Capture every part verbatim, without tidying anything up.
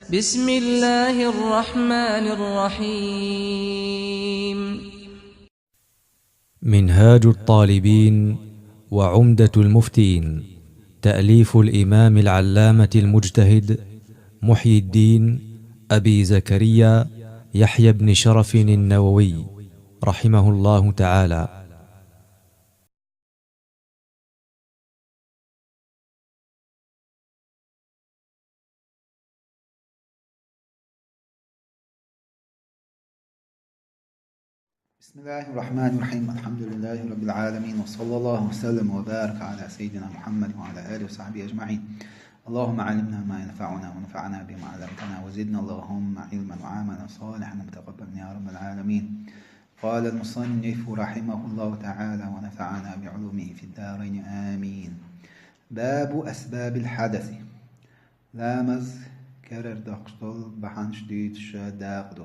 بسم الله الرحمن الرحيم. منهاج الطالبين وعمدة المفتين، تأليف الإمام العلامة المجتهد محي الدين أبي زكريا يحيى بن شرف النووي، رحمه الله تعالى. بسم الله الرحمن الرحيم. الحمد لله رب العالمين، وصلى الله وسلم وبارك على سيدنا محمد وعلى آله وصحبه أجمعين. اللهم علمنا ما ينفعنا وانفعنا بما علمتنا وزدنا اللهم علما وعملا صالحا متقبلا يا رب العالمين. قال المصنف رحمه الله تعالى ونفعنا بعلومه في الدارين آمين. باب أسباب الحدث. Ламаз карара доккхуш долу бахьанаш дуьйцуш дакъа ду.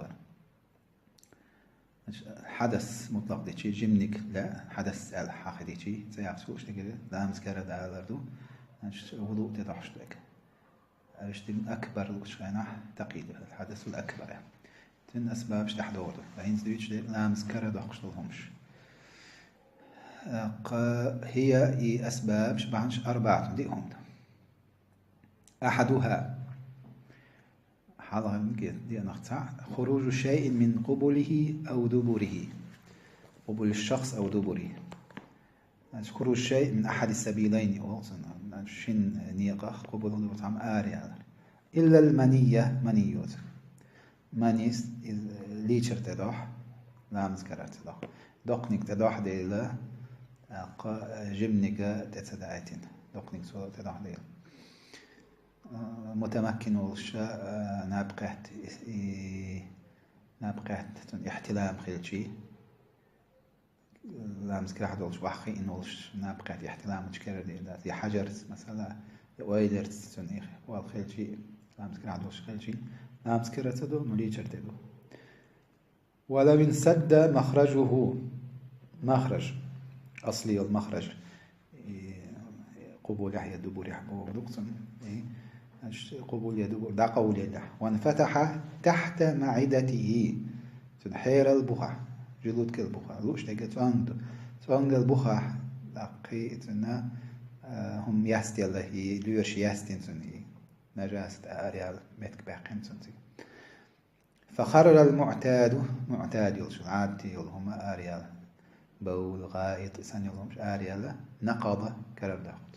Значит, хьадас мутлакъ дичи, жиманиг лаьа, хьадас аьлла хьахи дичи, цӀе яккхаш лууш дерг, ламаз карара далар ду. Значит, вуду тӀе дохьуш дерг. Аьлча дин акбар лууш хенахь такъийда, хьадасул акбар. Цуьнан асбабаш тӀехь догӀу ду. Ткъа хӀинца дуьйцуш дерг ламаз карара доккхуш долу хӀумаш. Кха, хӀия и асбабаш бахьанаш арбаӀатун диъ хӀума ду. أحدها. Хьалхарниг деанах цхьаъ. خروج شيء من قبله أو دبره. قبل الشخص أو دبره. Значит, خروج شيء من أحد السبيلين олу цунах. Значит, шина некъах къубул ду цхьамма ара яла. إلا المني, мани йоцург. Манис, из лийчар тӀе дохьу, ламаз карара ца дохьу. Доккханиг тӀе дохьу дела, кха, жиманиг тӀе ца даийтина. Доккханиг цо тӀе дохьу дела. Мутамаккин волуш, а, наб кхетта, и, и наб кхетта цунна ихтилам хилчий, ламаз карахь долуш ваха хиъна волуш, наб кхетта ихтилам чу карара дийр дац. Я хьажарца, масала, я ойларца цунна и хӀума хилчий, ламаз карахь долуш хилчий, ламаз карара ца до, ну лийчар тӀе до. ولو انسد مخرجه, махраж, асли йолу махраж, и, къубулехь я дубурехь бохург ду-кх цунна, и, значит, къубул я дубур дӀакъовлаеллехь. وانفتح تحت معدته, цуьнан хьерал бухахь, желудкал бухахь, лууш дерг цӀонга ду. ЦӀонгал бухахь, даккхий, цуьнан, а, хӀума ястелла, и лоьраш ястина цуьнан, и нажасат араяьлла меттиг баьккхина цуьнан цига. فخرر المعتاد, муътад йолуш, Ӏадати йолу хӀума араяьлла, бавл, гӀаит, и санна йолу хӀумаш араяьлла, نقض, карара доккху.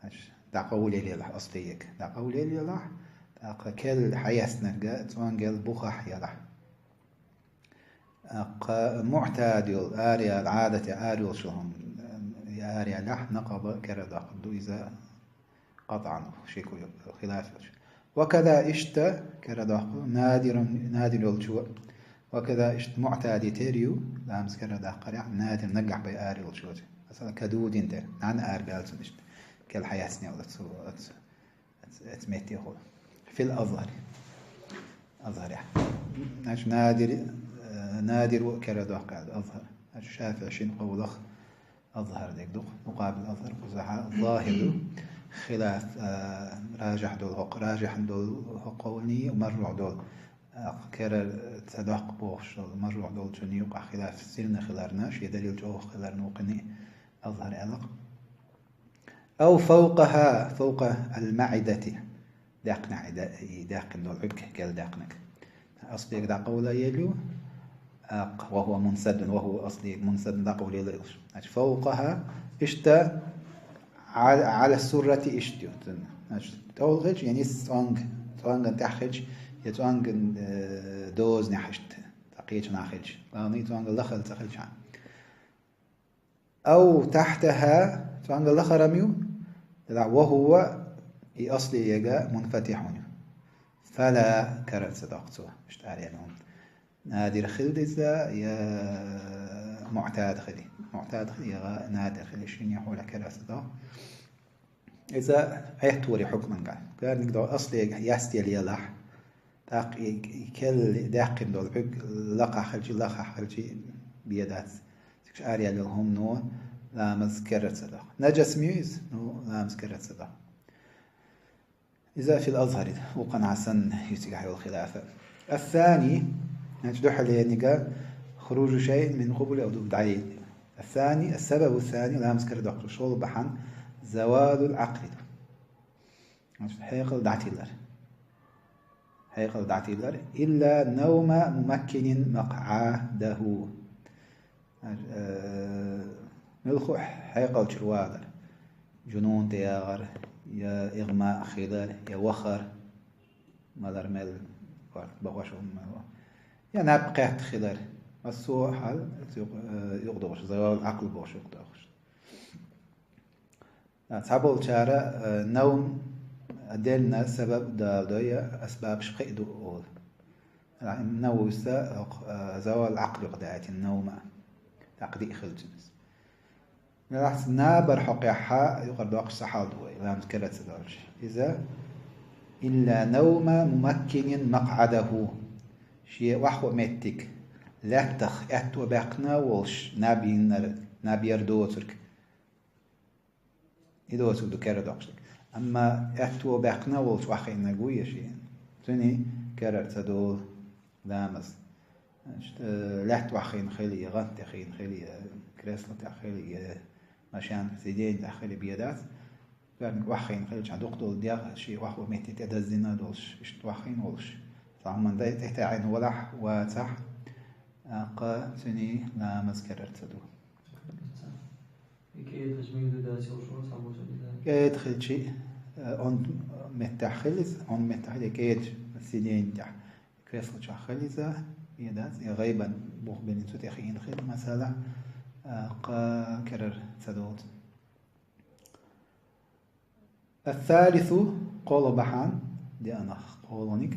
Значит, дӀакъовлаеллехь, аслиег дӀакъовлаеллехь, тӀаккха кел хьаяьстинарг цӀонгал бухахь елахь. Кха, муътад йолу, араяьлла, Ӏадате ара йолуш йолу хӀума, араяьллехь, نقض, карара доккхур ду иза. قطعا, шеко йо-, хилаф йолуш. وكذا, иштта, карара доккху, نادر, надир йолчо. وكذا, иштта, муътади тера ю, ламаз карара даккхарехь, надир наггахь бен ара йолчо. Масала, كدود тера, нана ара баьлла цунна иштта. Кел хьаяьстина йолу цо, оцу, оцу, оцу меттехула. في الأظهر. АзхӀарехь. Значит, надир, э, надир ву карара доккху аьлла, азхӀар. Значит, шафиӀий шина къовлах азхӀар дерг ду-кх. Мукъабил азхӀар кхузахьа захӀир ду. Хилаф, а, ражихь долу хӀокху, ражихь долу хӀокху къовланий, маржухь долу, а, карара ца доккху бохуш долу, маржухь долчун юкъахь хилаф сирна хиларна, шен далил чӀогӀа хиларна ву кхин и азхӀар аьлла-кх. أو فوقها, فوق المعدة. Даьккхинехь и да-, и даьккхина долу хьуьг, кел даьккхинарг. Аслиег дӀакъовлаелла ю, аккха, وهو منسد, وهو аслиег منسد дӀакъовлаелла йолуш. Значит, فوقها, иштта على, على السرة иштта ю. Значит, тӀехула хилча, я ниса цӀонга, цӀонган тӀехь хилча, я цӀонган, э, дозанехь иштта, цхьа кхечу нах хилча. Главное, цӀонган лахара ца хилча. أو تحتها, цуьнга лахара ма ю, делахь, وهو, и аслиега, منفتح ю. فلا, карара ца доккху цо, иштта аьлла. Надир хила деза, я муътад хила. Муътад хила, я надир хила, шинне хьолехь карара ца доккху. Иза Ӏеттори хьукманга. Гарниг до аслиега ястел елахь, тӀаккха и, и кел даьккхина долу хьуьг лакхахь хилчи, лахахь хилчи бен дац. Цига араелла йолу хӀумано ламаз карара ца доккху. Нажас ма ю иза, ну, ламаз карара ца доккху. إذا في الأظهر، وقع عسن يتقح والخلافة. الثاني، значит, духьаленига خروج شيء من قبل أو ضده. الثاني، السبب الثاني, ламаз кара доккхуш шолгӀа бахьан, زوال العقل. Значит, хьекъал дӀатилар. Хьекъал дӀатилар. إلا نوم ممكن مقعده. Э, муьлхха а хьекъал чура валар. Жунун тӀе ягӀар, я игӀмаъ хилар, я вахар, малар мел бахош хӀума мел ва. Я наб кхетта хилар. Массо а хьал, юкъ-, э, юкъадогӀуш, زوال العقل бохуш юкъадогӀуш. Цхьаболчара, э, навм отдельно сабаб даладой, асбабаш кхин а ду олу. Нававис хӀокху, э, زوال العقل юкъадаийтина навма. ТӀаккха диъ хилча иза. Делахь набар хьокхехь юкъара доккхуш ца хьал ду вай, ламаз кара ца долуш. Иза إلا نوم ممكن مقعده. Шен охьахуу меттиг, лаьттах аьтто баьккхина а волуш, наб йиннар, наб яр доцург. И доцург ду кара доккхуш дерг. Амма аьтто баьккхина а волчу охьахиънарг ву я шен. Цуьнан карара ца долу ламаз. Значит, э, лаьтта охьахиъна хили, я гӀант тӀе хийна хили, я кресло тӀехь хили, я машен сиденье тӀехь хили бен дац. Цуьнан охьахиъна хилча, дукха долу дегӀ шен охьахуу метте тӀе даздина а долуш, иштта охьахиъна волуш. Цхьа хӀуманна тӀе, тӀетаьӀна валахь, вацахь, тӀаккха цуьнан ламаз карара ца ду. И кӀеда хилча мегар ду дац йолуш вара цхьаболчара иза. КӀеда хилча, э, онда меттехь хила иза, онда меттехь хила, кӀеда сиденье тӀехь, кресло чохь хила иза, я дац, я гӀайбан бух бина цу тӀе хийна хила, масала, э, кху карара ца долу. الثالث, кхоалгӀа бахьана, деанах кхоалгӀаниг,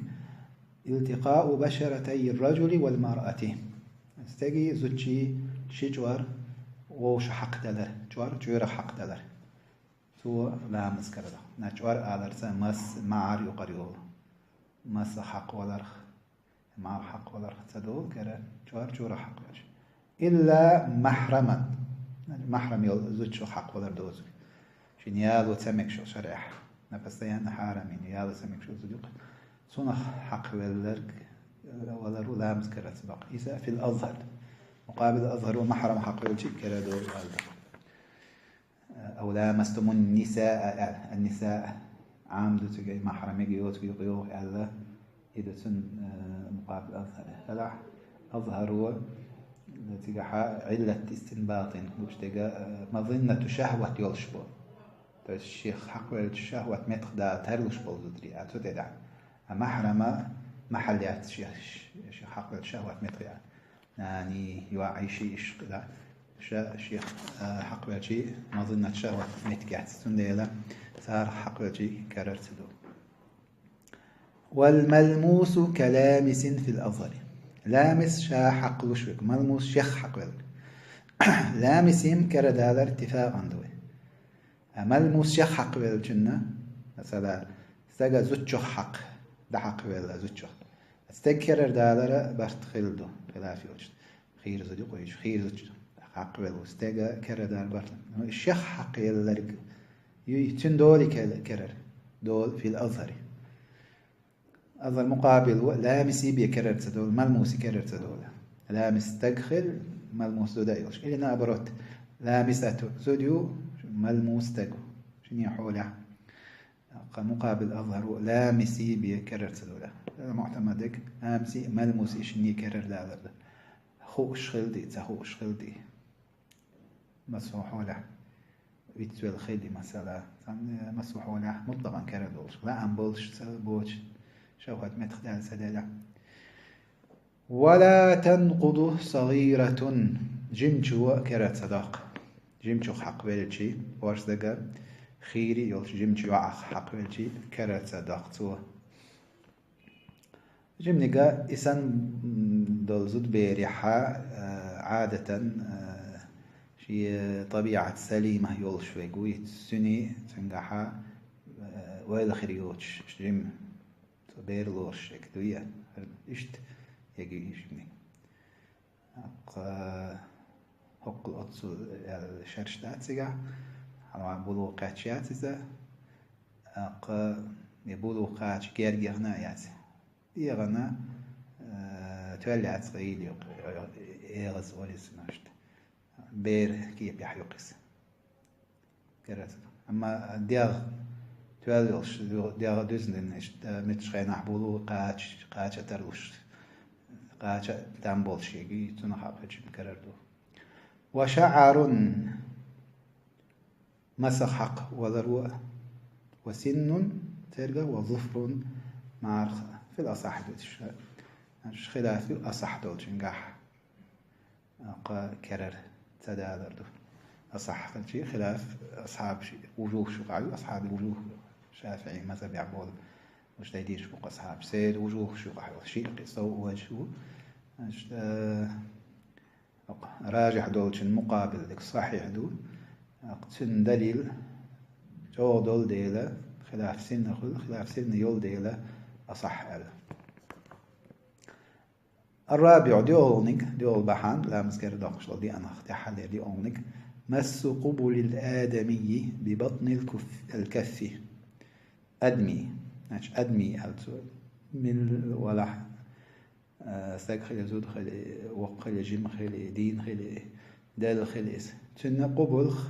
التقاء بشرتي الرجل والمرأة. Стеган, зудчун ши чӀор вовшах хьакхадалар, чӀор чоьрах хьакхадалар. Цо ламаз карадо. Цу чӀор аларца мас, маӀар юкъара йолу. Масах хьакхаваларх, маӀарх хьакхаваларх ца долу кара, чӀор чоьрах хьакхавелча. إلا محرما. Махьрам йолу зудчух хьакхавалар доцург. Шена яло ца мегаш йолу шарӀехь. На постоянно хьарам йина, яло ца мегаш йолу зудчух. Цунах хьакхавелларг, валар ву ламаз кара ца доккху. Иза في الأظهر. مقابل الأظهر ву, махьрам хьакхавелча кара долу аьлла. أو لامستم النساء аьлла. النساء Ӏам ду цига, и махьрамиг йоцург юкъа йогӀу аьлла, и ду цуьнан, э, مقابل الأظهر. Делахь, азхьар ву, цигахьа Ӏиллат истинбатин луш дерг, э, مظنة شهوة йолуш бу. То есть шех хьакхавелча шахӀват меттах дала тарлуш болу зударий, а цу тӀе даьхьна. А махьрама махьал яц шех, шех хьакхавелча шахӀват меттах яц. Нани, йоӀ, йиши, иш къила. Ша шех, а, хьакхавелчий, مظنة شهوة меттиг яц. Цундела царах хьакхавелчий карара ца ду. والملموس كلامس في الأظهر. Ламис ша хьакхалуш верг, малмус шех хьакхавелг. Ламисийн карадалар اتفاقا ду вай. А малмус шех хьакхавеллачунна, масала, стага зудчух хьакха, дӀахьакхавелла зудчух. Стеган карара далара барт хилла ду, хилаф йолчу. Хийра зуда юкъа йича, хийра зудчух хьакхавелла ву, стеган карара далара барт. Ну, и шех хьакхаелларг юй, цуьнан долий ка-, карара? Долу في الأظهر. Азхьар مقابل ву, ламисийн бен карара ца долу, малмусийн карара ца долу. Ламис стаг хила, малмус зуда йолуш. Или наоборот, ламисату зуда ю, малмус стаг ву. Шине хьолехь. Кху مقابل азхьар ву, ламисийн бен карара ца долу. МуӀтамад дерг, ламисийн, малмусийн шине карара далар ду. Хууш хила ди, ца хууш хила ди. Массо хьолехь вицвелла хила ди, масала, цхьанна массо хьолехь мутлакъан кара долуш, лаам болуш ца боцуш, шахӀват меттах даьлла ца делахь. ولا تنقض صغيرة, жимачо кара ца доккху. Жимачух хьакхавелчий, оршадага хийра йолчу жимачу йоӀах хьакхавелчий, кара ца доккху цо. Жиманиг и санна, м, долу зудаберехьа, а, Ӏадатан, а, шен тӀабиӀат салима йолуш верг вуй, цуьнан, цуьнгахьа, а, ойла хир йоцуш, жима, цо бер лоруш верг дуй, иштта ерг ю и жиманиг. Кху хӀоккхул оццул аьлла шерш дац цигахь, хьалха було кхаьчча яц иза. Кху Е булугӀ кхача герга яхана а яц. ДегӀана, э, тоьл яц къайли юкъ, эгӀаз олиса ношта. Бер кепехь юкъ иза. Кераца. Амма дегӀ тоьл йолуш, дегӀ дуьзна дина иштта, э, метташ хенахь булугӀ кхача, кхача тарлуш, кхача там болуш еги, цунах хьакхачим карар ду. Ва шаӀарун, масах хьакхвалар ву, ва синнун, цергах, ва зуфрун, марха, фил асахь дуьтуш. Хилаф ю асахь долчунгахь. Кху керар ца далар ду. Асахь хилчи хилаф асхьабаш вужух шу къахьу, асхьаб вужух шафиӀи мазхабехь болу. Уьш дай дийш бу асхьабаш. Сер вужух шу къахьу. Шиъ кхин сов ваьш ву. Значит, э, ражихь долчун мукъабил дика сахьихь ду. Цуьнан далил чӀогӀа долу дела, хилаф синна хуьлу, хилаф синна йолу дела асахь аьлла. Ар-рабиӀу, диъолгӀаниг, диъолгӀа бахьана, ламаз кара доккхуш долу диъанах тӀаьххьалера диъолгӀаниг, массу къубулил адамийи би батнил куф-, ал каффи. Адми. Значит, адми аьлла цо. Мил валахь, а, стаг хили, зуда хили, воккха хили, жима хили, дийна хили, делла хили иза. Цуьнан къубулх,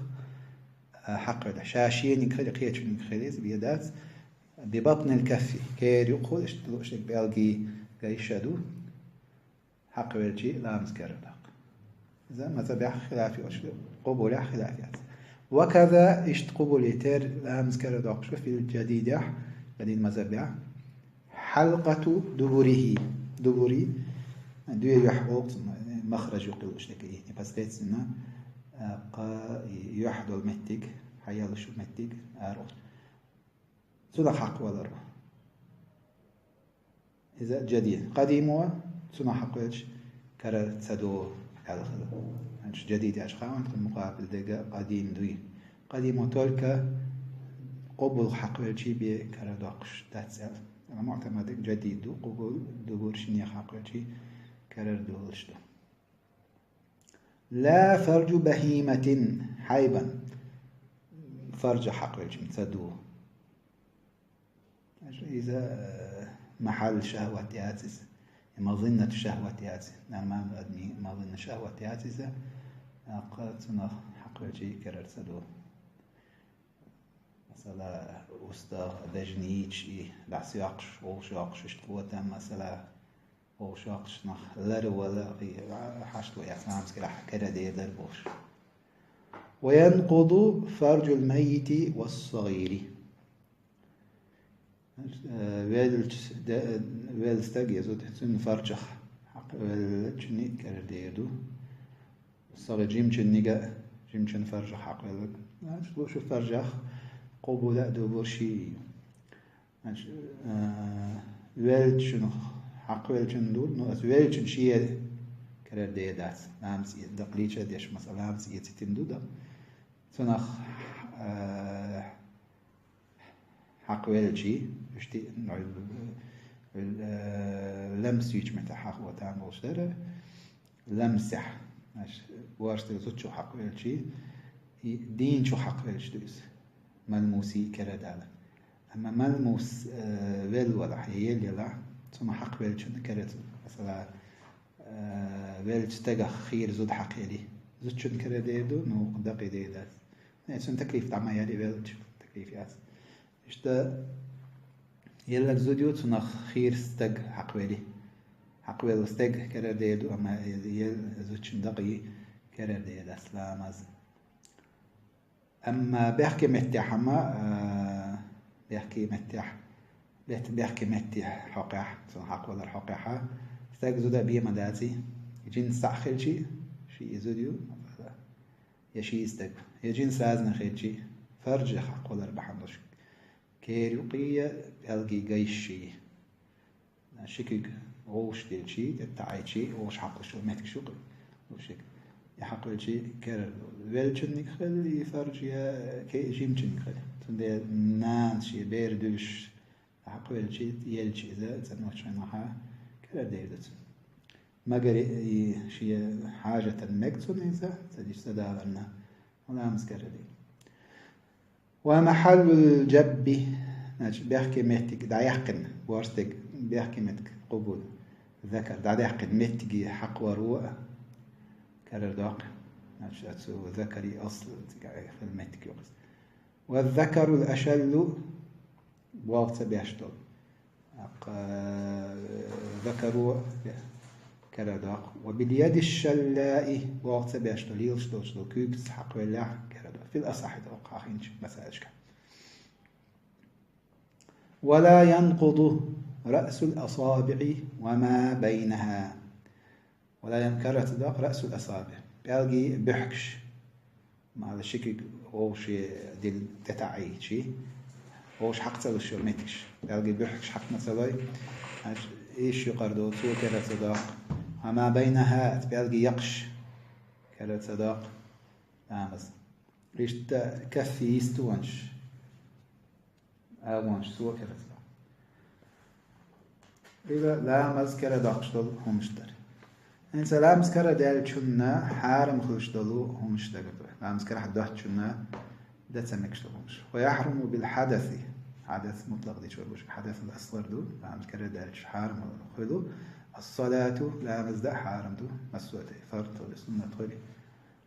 а, хьакхвелла. Ша шениг хили, кхечуниг хили иза, бен дац. Би батнил каффи, кер юккъехула, иштта луъушдерг пӀелгий гайша ду, хьакхвелчи ламаз кара даккха. Иза мазхабехь хилаф йолуш ду, къубулехь хилаф яц. Ва каза, иштта къубули тера ламаз кара доккхуш ду, фил жадидехь, жадид мазхабехь, хьалкъату дубурихи, дубури, дуьйна юьхь боху, махраж юккъе луъушдерг, непосредственно, а, кха юьхь долу меттиг, хьаяллаш йолу меттиг, ара. Цунах хьакхвалар ву. Иза жадид. Къадимо цунах хьакхвелча карар ца до аьлла хила. Значит, жадид аьлча хааман, кху мукъабил дерг къадим дуй. Къадимо только къубулх хьакхвелчи бен карар доккхуш дац аьлла. Амма муътамадиг жадид ду, къубул, дубур шиннех хьакхвелчи карар долуш ду. Ла фаржу бахиматин, хьайбан фаржа хьакхвелчим ца ду. Иза, э, махьал шахват яц иза. Мазиннат шахват яц. Нормально адми мазинна шахват яц иза. Аккха цунах хьакхвелчи карар ца ду. Масала, уста дажнийча и дӀасаяккхуш, вовшахкхуш, иштта вотан, масала, вовшахкхуш нах ларвала, и хьашт ву яц, ламаз кара дер дар болуш. Ва янкъуду фаржул маййити ва сагӀири. Э, веллачу де-, велла стаг я зуда, цуьнан фаржах хьакхвеллачунни карар дер ду. СагӀа жимачуннига, жимачун фаржах хьакхвелларг. Значит, луъуш фаржах къубула а дубур ший. Значит, э, веллачун хьакхвеллачун ду, ну, ас веллачун ший карар дер дац. Ламаз э-, дакъа лийча деш, масала, ламаз эцитина ду дакъа. Цунах, э, хьакхвелчи, иштта, ну, э, ламс юьйчу меттехь хьакхватан болуш дара, ламсехь, значит, бошта зудчух хьакхвелчи, и дийначух хьакхвелчи ду иза. Малмуси кара дала. Амма малмус, э, велла валахь, я елла елахь, цунах хьакхвелчунна кара ца ду. Масала, э, веллачу стагах хийра зуда хьакхели. Зудчун кара дер ду, ну, дакъи дер дац. Э, цунна таклиф дӀа ма яли веллачу, таклиф яц. Иштта еллаг зуда ю, цунах хийра стаг хьакхвели. Хьакхвелла стаг карар дер ду, амма е-, е-, зудчун дакъи карар дер дац ламаз. Амма бехке меттехь амма, а, бехке меттехь, бет-, бехке метте хьокъехь, цунах хьакхвалар хьокъехьа, стаг зуда бен ма даций, жинс цхьаъ хилчи, ший и зуда ю, я ший и стаг, я жинс разный хилчи, фаржах хьакхвалар бахьана долуш. Кер юккъе я пӀелгий гайший. Ши куьг вовшах делчи, тӀе таӀийчи, вовшах хьакхуш йолу меттигаш ю-кх, вовшах. И хьакхвелчи карар ду. Веллачунниг хила и фарж я ке-, жимачунниг хила. Цундела нана шен бер дуьлуш хьакхвелчи, елчи иза, цӀаночу хенахьа карар дер ду цунна. Магар и шен хьажатан мега цунна иза, ца дича ца даларна, ламаз карар дер. Ва махьаллул жабби, Значит, бехке меттиг дӀаяьккхина, ворстиг бехке меттиг къубул, закар, дӀадаьккхина меттиге хьакхвар ву а, карар доккху. Значит, ацу закари асл, цига хила меттиг юкъас. Ва закарул ашаллу, болх ца беш долу. Аккха, закару, карар доккху. Ва бил яди шаллаи, болх ца беш долу, лелаш долуш долу куьйгас хьакхвеллехь, карар доккху. Фил асахьи, доккху хьахинчу масалашка. Ва ла янкъуду раъсул асабиъи ва ма байнаха. Ва ла янкъуду, карар ца доккху, раъсул асабиъ, пӀелгийн буьхкаш. Мала шикиг вовше дил тӀетаӀийчи, вовш хьакха ца луш йолу меттигаш. ПӀелгийн буьхкаш хьакха ма ца лой, аш иш юкъара ду, цо карар ца доккху. Ва ма байнаха, пӀелгийн якхаш карар ца доккху. Ламаз. Иштта каффи йистонаш. АгӀонаш цо карар ца доккху. Иза ламаз карар доккхуш долу хӀуманаш дара. ХӀинца ламаз карар даьллачунна хьарам хуьлуш долу хӀуманаш дагар ду. Ламаз карахь доцчунна дан ца мегаш долу хӀуманаш. Ва яхьруму бил хьадаси. Хьадас мутлакъ дича вай бу шуьга. Хьадасул асгӀар ду. Ламаз карар даьлча хьарам хуьлу. Ас-салату, ламаз дан хьарам ду. Массо а тӀе фарз хуьлу, суннат хуьлу.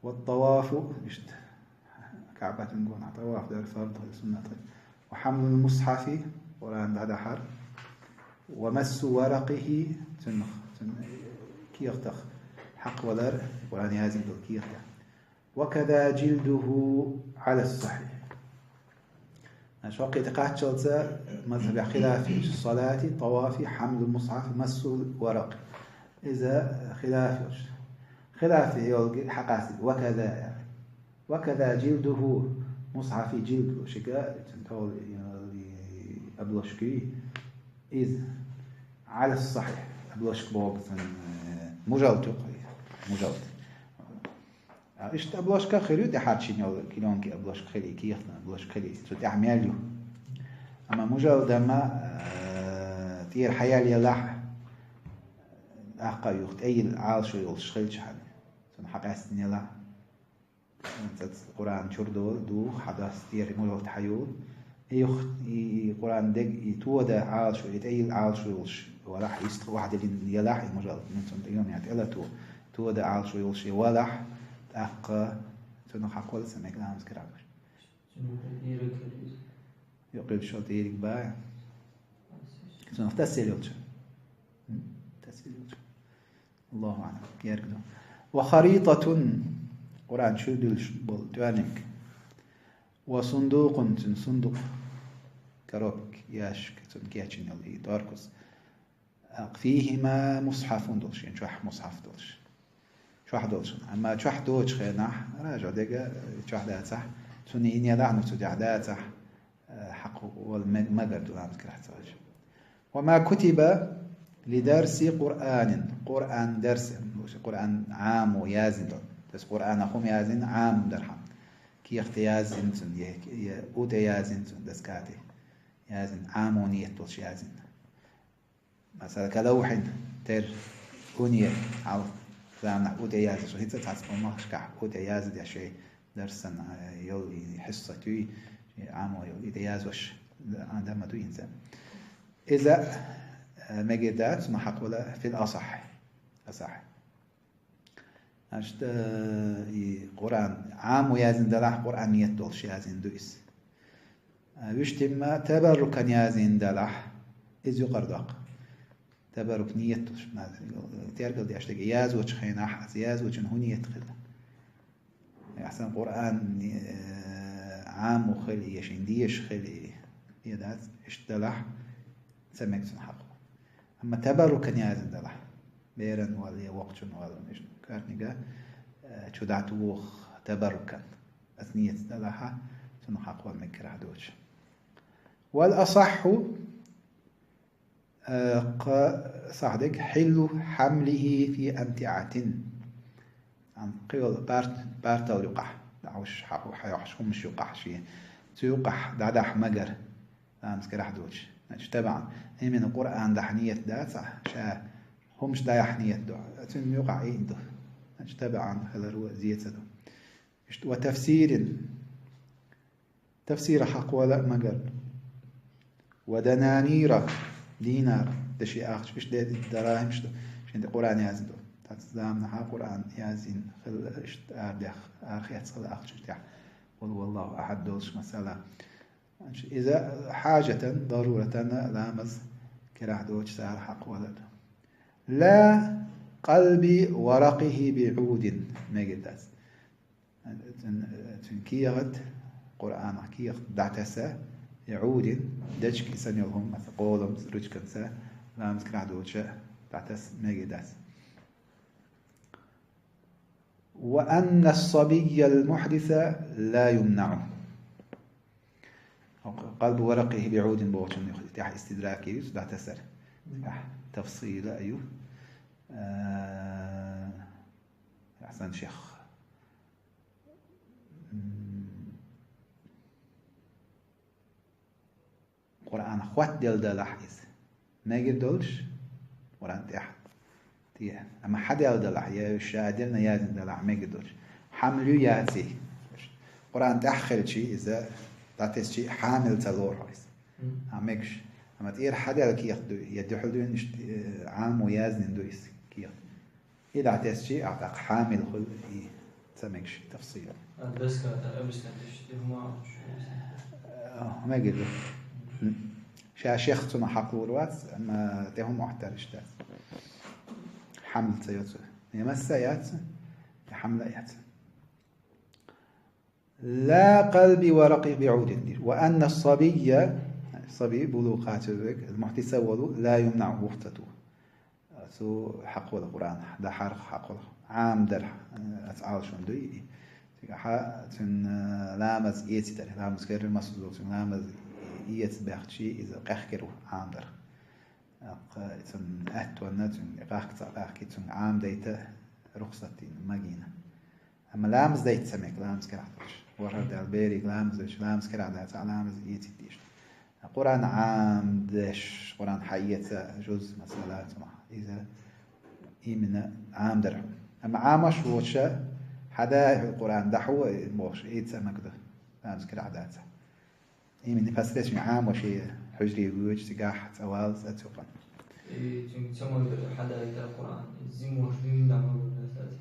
Ва ат-тавафу, иштта КаӀбатан гонахь таваф дар фарз хуьлу, суннат хуьлу. Ва хьамлул мусхьафи, Къуръан дӀадахьар. Ва массу варакъихи, цуьнах, цуьнан кехатах хьакхавалар, Къуръан яздина долу кехатах. Ва каза жилдуху Ӏала сахьихь. Шоккхе тӀекхаччалца мазхьабехь хилаф йолчу салати, тавафи, хьамлу мусхьаф, массу варакъ. Иза хилаф йолуш. Хилаф йолу хьакъаста, ва каза. Ва каза жилдуху, мусхьафи жилд, шига, цуьнан товла, обложка, иза. Ӏала сахьихь, обложка боху цуьнан, э, мужалт ю-кх, мужалт. А, иштта обложка хир ю, тӀаьхьарчийна йолу клеёнки обложка хили, кехатан обложка хили, цу тӀехь мел ю. Амма мужалдама, э, тӀера хьаяьлла елахь, тӀаккха юха тӀейилла Ӏалашо йолуш хилча хьан, цунна хьакъаьстина елахь. Цац Къуръан чуьра ду, ду, хьадас тӀера мужалт хьайолу. И юха, и, и Къуръан дег, и тода Ӏалашо, и тӀейилла Ӏалашо йолуш валахь, йистхуьлуш диллина елахь, и мужалт, мин цунна тӀе йома тӀела то, тода Ӏалашо йолуш и валахь, тӀаккха цунах хьакхавала ца мега ламаз карахь. Юкъа йолчу тӀериг бан. Цунах тасхьил йолчу. М? Тасхьил йолчу. Аллаху аълам. Герга ду. Ва харитатун. Къуръан чу дуьллуш болу тӀоьрниг. Ва сундукъун, цуьнан сундукъ. Коробка, ящик, цуьнан кечйина йолу и тӀорказ. Фихима мусхьафун долуш, шен чохь мусхьаф долуш. Чохь долуш. Амма чохь доцучу хенахь, ража дега чохь дацахь, цунна йина елахь, ну цу тӀехь дацахь, э, хьакхавала ма-, магар ду ламаз карахь ца Ӏаш. Ва ма кутиба ли дарси Къуръанин, Къуръан дарс, Къуръан Ӏамо яздина долу. Дас Къуръанах хӀума яздина Ӏамо дархьама. Кехате яздина цунна, е, е утӀе яздина цунна, доскате яздина, Ӏамо ниет долуш яздина. Масала, калавхьин, тера, уне, хьал, заманахь утӀе яздеш, хӀинца цхьацца къомахашкахь утӀе яздеш, шайн дарсан, э, йолу и хьисса туьй, шайн Ӏамо йолу и тӀе яздеш, а, дан ма ду хӀинца. Иза, э, мегар дац, ма хьакхавала фил асахь. Асахь. Значит, э, и Къуръан Ӏамо яздина далахь, Къуръан ниет долуш яздина ду иза. Э, вуьш тӀемма табаррукан яздина далахь, иза юкъара доккху. Табаррук ниет долуш, ма-, тергал деш дерг, яздечу хенахь, аса яздечун хӀун ниет хила? Ахьсан Къуръан, э, Ӏамо хили, я шен дезаш хили, я дац, иштта далахь, ца мега цунна хьакхавала. Амма табаррукан яздина далахь, беран вала я воккхачун вала, иштта коьртнига, э, чу дӀатуху табаррукан. Аса ниет далахь, цунна хьакхавала мегар дац доцуш. Вал асахьху, э, кха сахь дерг, хьиллу хьамлихи фи амтиатин. Ам, кхин йолу парт-, партал юкъахь, дӀахьуш, хьа-, хьайохьуш хӀумаш юкъахь шен. Цу юкъахь дӀадахьа магар. Ламаз карахь доцуш. Значит, табаӀан. Именно Къуръан дахьа ниет дац ахь, ша хӀумаш дӀаяхьа ниет ду. Цуьнан юкъахь ийна ду. Значит, табаӀан хилар ва зеца ду. Иштта ва тафсирин. Тафсира хьакхавала а магар. ودنانير, динар, деши ахча, иштта де-, дарахӀимаш да, шин де Къуръан яздо. Тац заманахьа Къуръан яздина хилла, иштта арадаьхна, арахецна хилла ахча тӀехь. قل هو الله أحد долуш масала. Иза хьажатан, даруратан ламаз карахь доцуш цара хьакхавалар ду. لا قلب ورقه بعود, мегар дац. Цуьнан, цуьнан кехат, Къуръанах кехат дӀатаса, и Ӏудин, дечка и санна йолу хӀума, масала, къоламца, ручканца, ламаз карахь доцуша дӀатаса мегар дац. وأن الصبي المحدث لا يمنع. قلب ورقه بعود бохучун тӀехь истидрак ю, дӀатасар. Тафсила ю. Э, Хьасан шех. М, Къуръан хӀоттаделла далахь иза. Мегар долуш, Къуръан тӀехь. Те, амма хьаделла далахь, я ша дерна яздина далахь, мегар долуш. Хьамл ю яций? Къуръан тӀехь хилчий, иза дӀатесчий, хьамил ца лору хьо иза. А мегаш. Амма тӀера хьаделла кехат ду, я дуьхьал дуьйна иштта, э, Ӏамо яздина ду иза кехат. И дӀатесчий, а тӀаккха хьамил хуьлу и ца мегаш тафсил. А, доска, да, обычно, то есть, ты можешь, э, мегар ду. Ша шех цунах хьакхалур вац, амма тӀе хӀума Ӏоттар иштта дац. Хьамл ца йоцу. Я масса яц, я хьамла яц. لا قلب ورقه بعود. وأن الصبي, саби, булу кхача век, мухьтиса волу, لا يمنع, вухтату. Цу хьакхвала Къуръан, дахьар хьакхвала. Ӏамдар, аца Ӏалашон дуй. Цига хьа, цуьнан, э, ламаз эцитар, ламаз херрин масуд долчун ламаз эца баьхчи, иза къехкира ву Ӏамдар. Аккха, цуьнан аьттонна, цуьнан къахка ца къахки, цуьнан Ӏамдайта рухсат дина, магийна. Амма ламаз дайта ца мега, ламаз карахь долуш. ВорхӀар даьлла бериг ламаз дайта, ламаз карахь дац, а ламаз эцийта дийш. Къуръан Ӏамдеш, Къуръан хьаэца жуз, масала, цунах. Иза именно Ӏамдар. Амма Ӏамош воцуша, хьада хӀу Къуръан дахьо, бохуш, эца ца мега ду, ламаз карахь дац. Именно непосредственно Ӏамо шен хьуьжаре воьдуш цигахь цӀа валлалц а цу къан. И цуьнга ца магадо хьадаийтар Къуръан, и жима ваш дуьйна дан магадо сац.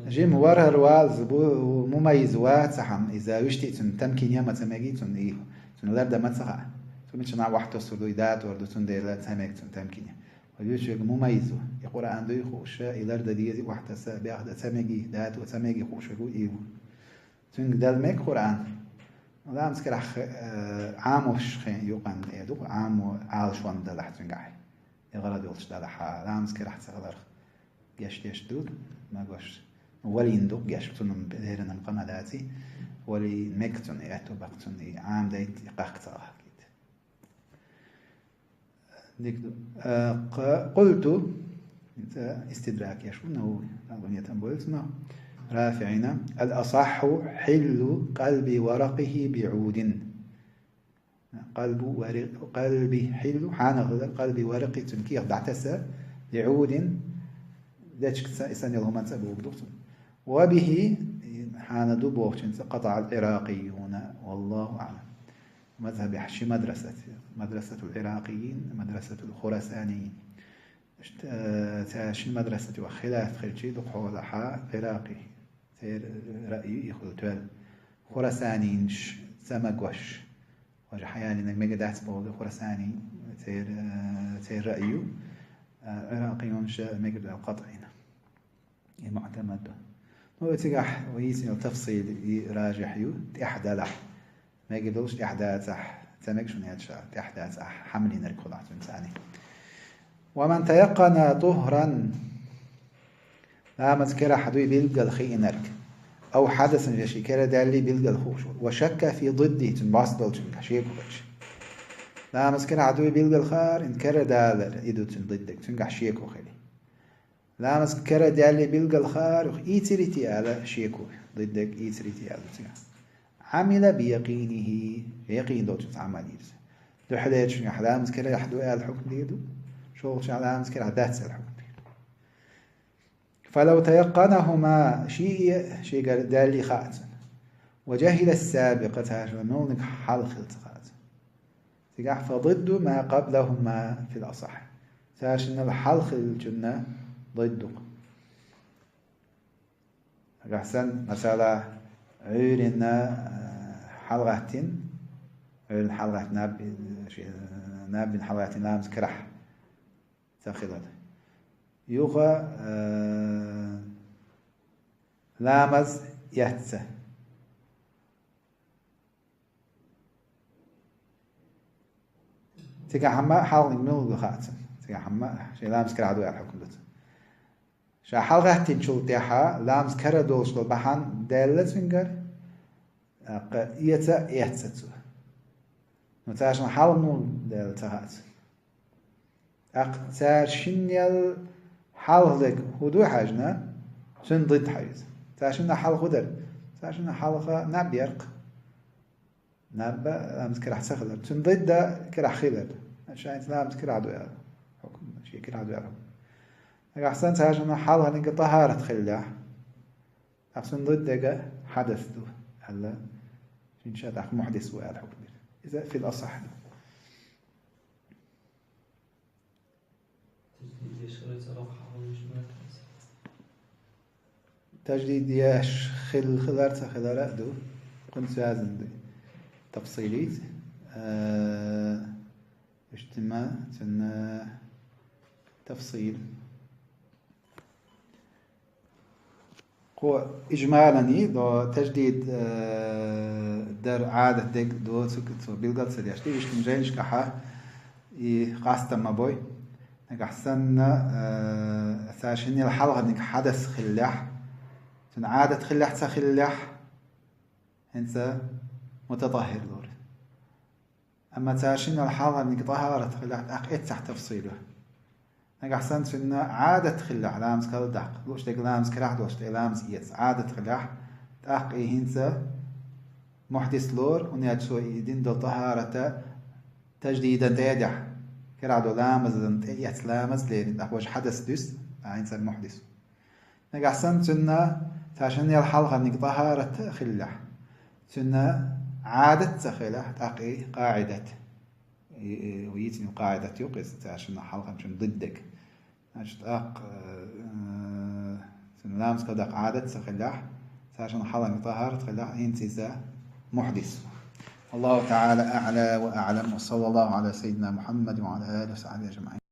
Жима вархӀар валлалц бу, мумайиз вац хьан, иза вуьшти цуьнан тамкин я ма ца меги цунна и, цуьнан ларда ма ца хаьа. Цу мича нах вахь тосур ду, и датор ду, цундела ца мега цунна тамкин я. Вай вуьш вега мумайиз ву. И Къуръан дуй хууша, и ларда дези вахь таса, бех да ца меги, дато ца меги хууш вега ву и ву. Цуьнга дала мега Къуръан. Ламаз карахь, э, Ӏамош хен юкъан э ду, Ӏамо Ӏалашонна далахь цуьнгахь. И гӀарад йолчу далахь, ламаз карахь ца хиларх геш деш ду, магош. Валийна ду геш, цунна беранам къамадаци, валийна мега цунна, и аьтту бакъ цунна, и Ӏамдайта, и къахка ца ахкийта. Дика ду. Э, къа-, قلت, хӀинца истидрак еш ву, Навави, алгунетан бойлуц, но РафиӀина, الأصح حل قلب ورقه بعود. Къалбу вари-, къалби хьиллу, хьанал хилар, къалби варакъи цуьнан кехат дӀатаса, بعود, дечка ца-, и санна йолу хӀуманца а бохург ду цунна. وبه, хьанал ду бохучуьнца, قطع العراقيون، والله أعلم. Мазхабехь ши мадрасат, مدرسة العراقيين، مدرسة الخراسانيين. Ишт-, э, цара шина мадрасате ваха хилаф хилчий, дукха хьолахьа Ӏиракъи, церан раъй и хуьлу тоьлла. Хурасанийнаш ца магош. Важа хьаялинарг мега дац боху Хурасани, церан, э, церан раъй ю. Э, Ӏиракъиюнаша мега ду аьлла къатӀийна. И муӀтамад ду. Ну, и цигахь вай йийцина йолу тафсил и ражихь ю, тӀехь далахь. Мега долуш тӀехь дацахь, ца мега шуна яц ша, тӀехь дацахь, хьамлийнарг хуьлахь цуьнан цӀарний. ومن تيقن طهرا, ламаз керахь дуй билггал хиинарг, أو حدثا, я ши кара даьллий билггал хууш, وشك في ضده, цуьнан бӀос долчуьнга шеко хилча. Ламаз керахь дуй билггал хаар, ин кара далар, и ду цуьнан ضدаг, цуьнгахь шеко хили. Ламаз кара даьллий билггал хаар, юха ийцирий те аьлла шеко, ضدаг ийцирий те аьлла цигахь. عمل بيقينه, якъин долчуьнца Ӏамал йира иза. Дуьхьалерчуьнгахь ламаз карахь ду аьлла хьукм дийр ду, шолгӀачохь ламаз карахь дац аьлла хьукм дийр ду. فلو تيقنهما, шиъ а шегара даьллий хаьа цунна. وجهل السابق, царах муьлханиг хьалха хилла ца хаьа цунна. Цигахь فضد ما قبلهما في الأصح. Цаьршиннал хьалха хиллачунна ضد ду. Нагахь санна, масала, Ӏуьйранна, э, хьалагӀаттийна, Ӏуьйранна хьалагӀаттийна наб-, ши-, наб бина хьалагӀаттийна ламаз карахь ца хилар. Юха, э, ламаз эцна. Цигахь хӀама хьалханиг муьлха ду хаьа цунна. Цигахь хӀама шен ламаз карахь ду аьлла хьукам ду цунна. Ша хьалагӀаттийначул тӀаьхьа ламаз карара долуш долу бахьана даьлла цуьнгара, тӀаккха эца а эцна цо. Ну, цаьршиннал хьалха муха даьлла ца хаьа цунна. ТӀаккха цаьршиннал хьалхалиг хӀун ду хьаьжна, цуьнан ضد хьаьжна. Цаьршиннал хьалха хӀун дара? Цаьршиннал хьалха наб яра-кх. Наб а ламаз карахь ца хилар. Цуьнан ضد карахь хилар. Шайца ламаз карахь ду аьлла хьукам, шен карахь ду аьлла хьукам. Нагахь санна цаьршиннал хьалханиг тӀахӀарат хиллехь, тӀаккха цуьнан ضد дерг хьадас ду аьлла, шен ша тӀаккха мухьдис ву аьлла хьукам бира. Иза في الأصح ду. Таждид еш хил-, хилар ца хилар а ду. Кхунца связан ду. Тафсилица. Э, иштта ма, цунна тафсил. Кхо ижмалан до таждид, э, дар Ӏадат дерг до, цу, цо билгал ца деш. Иштта жайнашкахьа и къастам ма бой. Нагахь санна, э, цаьршиннал хьалханиг хьадас хиллехь, цуьнан Ӏадат хиллехь ца хиллехь, хӀинца мутатӀаххир лур. Амма цаьршиннал хьалханиг тӀахӀарат хиллехь, тӀаккха эццахь тафсил ю. Нагахь санна цуьнан Ӏадат хиллехь ламаз карладаккха, лууш дерг ламаз карахь долуш тӀе ламаз эца, Ӏадат хиллехь, тӀаккха и хӀинца мухьдис лору, хӀунда аьлча цо и дина долу тӀахӀарат таждидан тӀе а дехь, карахь долу ламазан тӀе эцна ламаз лерина, тӀаккха важа хьадас дуьсу, а хӀинца мухьдис. Нагахь санна цуьнан цаьршиннал хьалханиг тӀахӀарат хиллехь, цуьнан Ӏадат ца хилехь, тӀаккха и къаӀидат. И, и, йийцина къаӀидат ю-кх иза, цаьршиннал хьалханчун ضد дерг. Значит, тӀаккха, э, цуьнан ламаз карладаккха Ӏадат ца хилехь, цаьршиннал хьалханиг тӀахӀарат хилехь, хӀинца иза мухьдис. والله تعالى أعلى وأعلم، وصلى الله على سيدنا محمد وعلى آله وصحبه أجمعين.